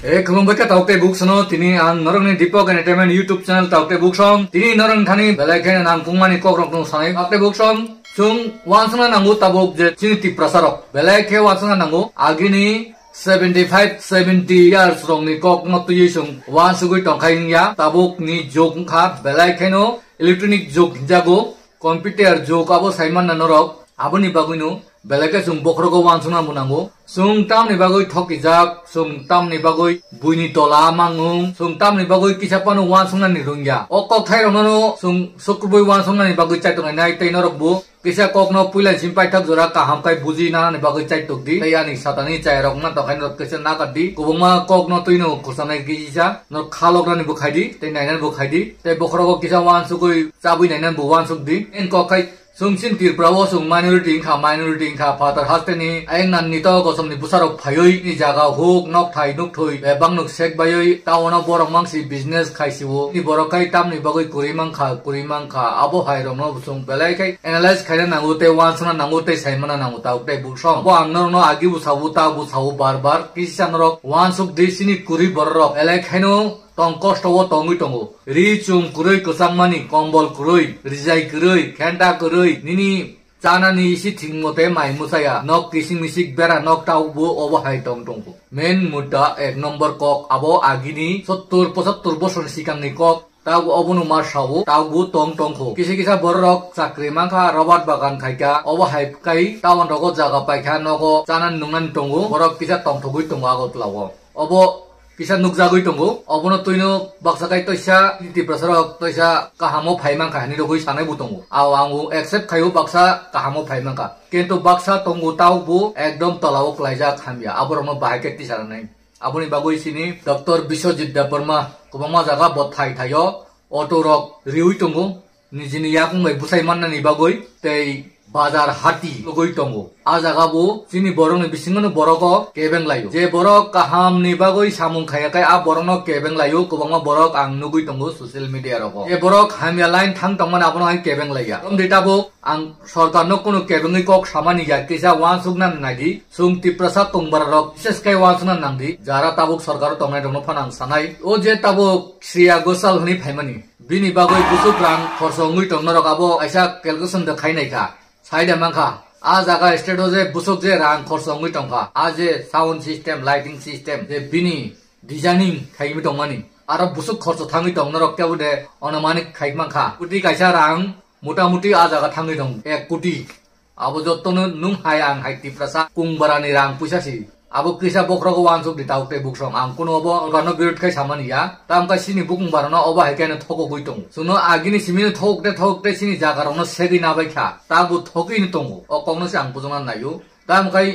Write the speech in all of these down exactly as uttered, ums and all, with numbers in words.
E khulumbai kha tauk tei buk sono, tini ang norokni Deepak Entertainment YouTube channel tauk tei buk song. Tini norokni thani belai khe nangkukmani kokrok no sanai tauk tei buk song. Chwng wansukna nango tabuk je chini Tiprasa rok belai khe wansukna nango. Agini seventy five, seventy years rokni kok no twiwi chwng wansugwi tongkhai wngya. Tabukni jug wngkha belai kheno electronic jug hinjago, computer jug abo saimanna norok. Aboni bagwino belai khe chwng bokhorogo wansukna bo nango. Chwng tamni bagwi thokijak, chwng tamni bagwi buini tola mangwng, chwng tamni bagwi kisa phano wansuknani rwngya. O kokthairokno chwng sukrubwi wansuknani bagwi chaitongnai tei norokbo kisa kokno puila simi paithak jora kaham khai buji nanani bagwi chaitok di. Tei ani satani chayarok mantok hai norok kisa nakat di. Kwbangma kokno twino khursanai kisa norok khaloknani bo khai di, tei nainani bo khai di. Tei bokhorogo kisa wansugwi chabwi nainani bo wansuk di. En kok khai Chwng chini Tripura o chwng minority wngkha, minority wngkha, phatar hasteni ayang nan nito gosomni bwsarok phaiwi ni jaga huk, nokthai, nukthoi, bebak nuk sek baiwi town o borok mangsi business khaisio. Ni borok khai tamni bagwi kwrwi mankha, kwrwi mankha, abo hai rokno chwng belai khai analyze khaina nango tei wansukna nango tei saimana nango tabuk tei buk song. Bo ang norokno agi bo sao, ta bo sao bar bar, kisa norok wansuk di chini kwrwi borok rok belai khaino tong kosto o tongwi tongo. Ri chum kwrwi kwchangmani, kombol kwrwi, rijai kwrwi, khenta kwrwi, nini chanani isi thwngmo tei mai mwchaya, nok kising misik bera nok taubo obo hai tong tongo. Main mudda ek number kok abo agini sottur pochattur bosor sikangni kok, taubo obono ma sao, taubo tong tongkho. Kisa kisa bororok chakri mankha, Robert bagan khaikha, obo hai kai town rogo jaga paikha, nogo chanani nungnani tongo, borok kisa tongthogwi tongo Agartala o. Obo kisa nukjagwi tongo. Obono twino baksa kai toisa Tiprasa rok toisa kahamo phai mankha hinwi rogwi sanai bo tongo. Ao ang accept khaio baksa kahamo phai mankha. Kintu baksa tongo taubo ekdom tolao klaijak hamya. Aborokno bahai khe tisanai. Aboni bagwi sini Doctor Biswajit Debbarma kwbangma jaga bo thai thaio auto rok riwi tongo. Nijini yakung bai bwsai mannani bagwi tei bazar hati logwi tongo. A jaga bo chini borokni bisingono borok o kebeng laio. Je borok kaham ni bagwi samung khaya khai a borokno kebeng laio, kwbangma borok ang nugwi tongo social media rogo. Je borok hamya line thang tongmani abono hai kebeng laiya. Romdi tabuk ang sorkarno kunu kebengwi kok samani ya, kisa wansukna nangdi. Chwng Tiprasa tongbararok bises khai wansukna nangdi, jara tabuk sorkaro tongnai rokno phano ang sanai. O je tabuk Shreya Ghoshal hwnwi phaimani. Bini bagwi bwswk rang khorso wngwi tong norok abo kaisa calculation de khai nai kha. Sai de mankha, a jaga state o je bwswk je rang khorso wngwi tong kha, a je sound system, lighting system, je bini designing khaigwi tongmani, aro bwswk khorso thangwi tong norok kebo de onomanik khai mankha. Koti kaisa rang motamuti a jaga thangwi tong ek koti. Abo jotono nung hai ang hai Tiprasa kungbarani rang puisa si. Abo kisa bokhorogo wansuk di tauk tei buksong. Ang kuno obo sorkarno birod khai samani ya. Tam khai sini bukung barano obo hai khe no thokogwi tongo. Chwngno agini simino thok de thok de sini jaga rokno segwi nabai kha. Tabu thogwi no tongo. O kokno se ang bujokna naio. Tam khai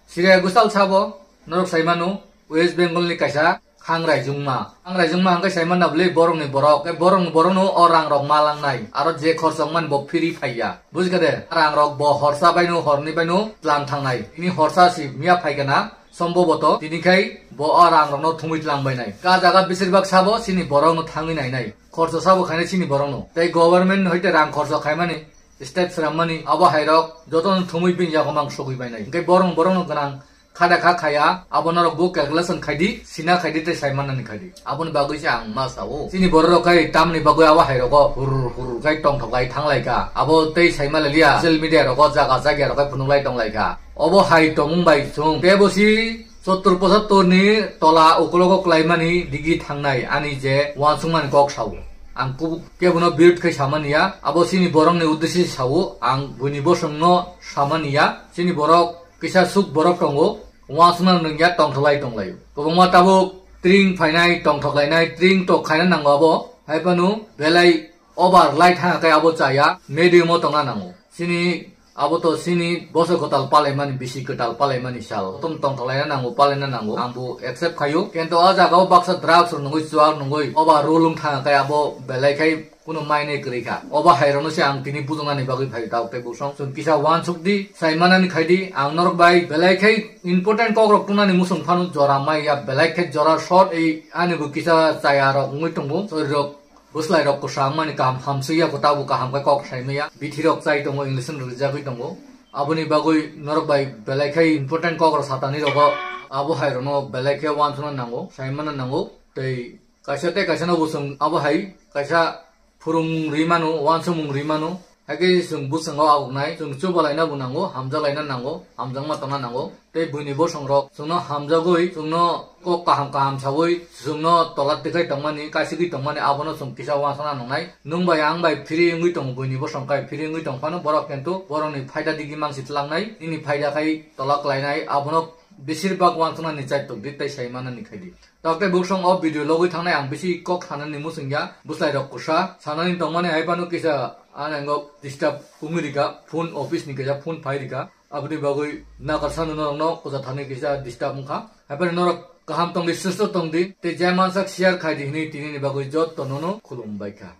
Shreya Ghoshal sabo norok sai mano West Bengal ni kaisa Khang raijwngma. Khang raijwngma hwnkhe sai manna bwlwi borokni borok. Tei borokni borokno o rang rok ma langnai. Aro je khorchok mani bo phiri phaiya. Bujikha de? Rang rok bo horsa baino horni baino tlang thangnai. Tini horsa si miya phaikha na, somboboto. Tini khai bo o rang rokno thumwi tlang bainai. Ka jaga besir bak sabo chini borokno thangwi nainai. Khorcho sabo khainai chini borokno. Tei government hoite rang khorcho khaimani, state swrammani, abo hai rok jotono thumwi bini yago mang sogwi bainai. Hwnkhe borok, borokno gwnang Khada kha khaya, abo norok bo calculation khaidi, sina khaidi tei sai mannani khaidi. Aboni bagwi se ang ma sao. Chini borok rok khai tamni bagwi abo hai rogo hur hur khai tongthok lai thang lai kha. Abo tei sai ma liya, social media rogo jaga jagya rok khai phunuk lai tong lai kha. Obo hai tongmung bai chwng tebo si sottur pochattor ni tola ukologo kwlaimani digi thangnai ani je uansukmani kok sao. Ang kubuk kebono birod khai samani ya. Abo chini borokni uddesyo sao. Ang buini bosongno samani ya. Chini borok Kisa suk borok tongo, uansukna nungya tongthoklai tonglaio. Kwbangma tabuk tring phainai, tongthoklainai, tring tok khaina nango abo. Haiphano belai over light hanga khe abo chaya, medium o tongna nango. Chini abo to chini bosor kwtal palaimani, bisi kwtal palaimani sal. Tong tongthoklaina nango, palaina nango. Ang bo accept khaio. Kintu a jaga o baksa drugs rok nungwi, chuak nungwi, over rule wng thanga khe abo belai khai Kuno mainai kwrwi kha. Obo hai rokno se ang tini bujoknani bagwi phai tabuk tei bwsong. Chwng kisa uansuk di, sai manani khai di, ang norok bai belai khai important kok rok tungnani muchung phano jora mai ya, belai khai jora short ei ani bo kisa chaya rok wngwi tongo. Chori rok bwslai rok kwsa wngmani kaham hamswi ya, kwtal bo kaham khai kok sai maya. Bithi rok chai tongo, injection rok rijagwi tongo. Aboni bagwi norok bai belai khai important kok rok satani rogo Abo hai rokno belai khe uansukna nango, saimana nango. Tei kaisa tei kaisa no bo chwng abo hai kaisa phwrwng rwi mano, uansukmung rwi mano. Hakhe chwng bwskango abuknai, chwng chubalaina bo nango, hamjalaina nango, hamjakma tongna nango. Tei buini bosong rok chwngno hamjagwi, chwngno kok kaham kaham sawi, chwngno tola tikhai tongmani, kasigwi tongmani, abono chwng kisa uansukna nangnai. Nwng bai ang bai free wngwi tongo, buini bosong kai free wngwi tong phano borok kintu borokni phaida digi mangsi tlangnai, nini phaida khai tola klainai, abono besir bak uansuknani chai tongdi tei sai manani khaidi. Tok tei buksong o video logwi thangnai ang bisi kok sanani muchungya, bwsai rok kwsa sanani tongmani hai phano kisa anango disturb wngwi rika, phone office ni kisa phone phai rika, aboni bagwi nakarsa norokno kwsa thani kisa disturb wngkha. Hai phano norok kaham tongdi, susto tongdi tei jai mansak share khaidi hinwi tinini bagwi jotto nono khulum baikha.